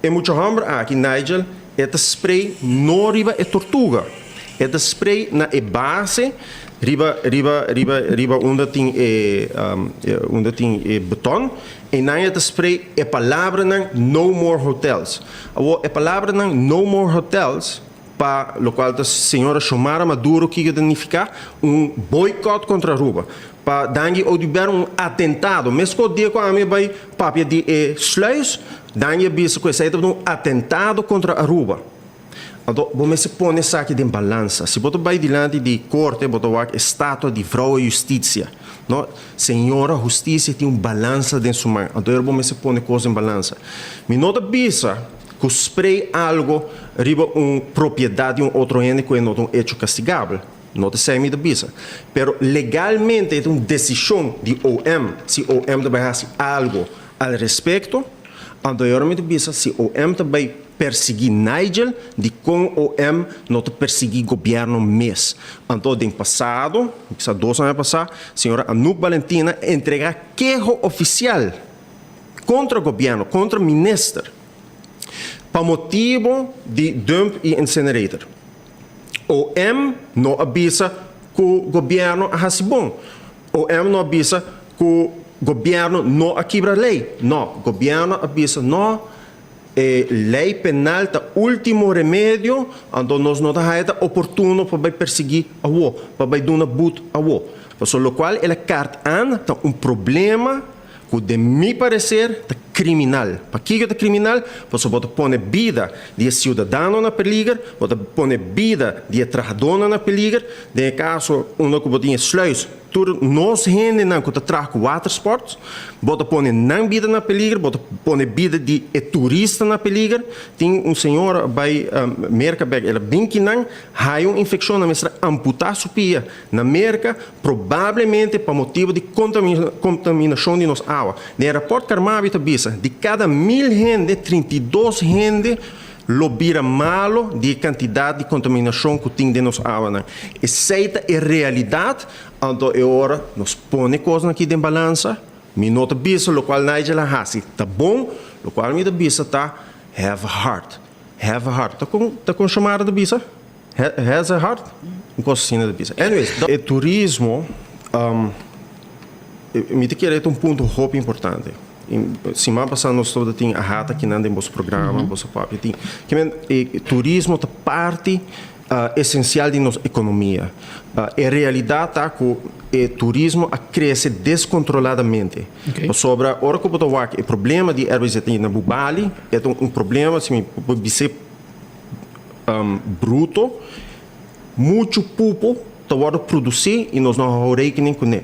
E mucha hòmber aki, Nigel, e ta spray no riba e tortuga, e ta spray na e base riba riba riba riba unda tin e unda tin e beton, einan e ta spray e palabranan No more hotels. Awor e palabranan No more hotels pa lokual ta señora Xiomara Maduro kiko ta nifiká? Un boycott kontra Aruba. Pa Dangui Oduber un atentado. Meskos dia ku ami a bai papia di e sluis, Dangui a bisa ku esei tabata un atentado kontra Aruba. Anto bo mester pone esaki den balansa. Si bo ta bai dilanti di korte bo ta wak e statua di Vrouwe Justitia. No, Señora Hustisia tin un balansa den su man. Anto bo mester pone kos den balansa. Mi no ta bisa ku sprei algo riba un propiedat di un otro hende ku e no ta un echo kastigabel. No ta esei mi ta bisa. Pero legalmente e ta un desishon di OM si OM ta bai hasi algo al respekto. Anto e ora mi ta bisa si OM ta bai persiguí Nigel, dikon OM no ta persiguí gobièrnu mes? Anto den pasado, kisa dos aña pasá, señora Anouk Balentina a entregá keho ofisial kontra gobièrnu, kontra minister, pa motibu di dump i incinerator. OM no a bisa ku gobièrnu a hasi bon. OM no a bisa ku gobièrnu no a kibra lei. No, gobièrnu a bisa no, e lei penal ta último remedio, anto nos no ta haya ta oportuno pa bai persiguí awo, pa bai duna but awo. Pasobra lokual el a kart an ta un problema ku den mi pareser ta kriminal. Pakiko ta kriminal? Pasobra bo ta pone bida di e siudadano na peliger, bo ta pone bida di e trahadónan na peliger. Den e kaso unda ku bo tin e sluis, tur nos hendenan ku ta traha ku watersports, bo ta pone nan bida na peliger, bo ta pone bida di e turista na peliger. Tin un señora a bai Merka bèk, el a bin kinan, haya un infekshon, nan mester a amputá su pia. Na Merka, probablemente pa motibu di kontaminashon di nos awa. Den e rapòrt Carmabi ta bisa, di kada mil hende, 32 hende lo bira malo di e kantidat di kontaminashon ku tin den nos awanan. Esei ta e realidat, anto e ora nos pone kosnan aki den balansa, mi no ta bisa lokual Nigel a hasi ta bon, lokual mi ta bisa ta have a heart, have a heart. Ta kon ta kon Xiomara ta bisa? Has a heart? Un kos asina ta bisa. Anyways, e turismo, mi ta kere e ta un punto hopi importante. Siman pasá nos tabata tin AHATA kinan den boso programa, boso papia tin. Ke men, e turismo ta parti esensial di nos ekonomia. E realidat ta ku e turismo a krese deskontroladamente. Pasobra ora ku bo ta wak e problema di RBZ na Bubali, e ta un problema, si mi por bis'é, bruto, muchu pupu ta wòrdu produsí i nos no hou rekening kuné.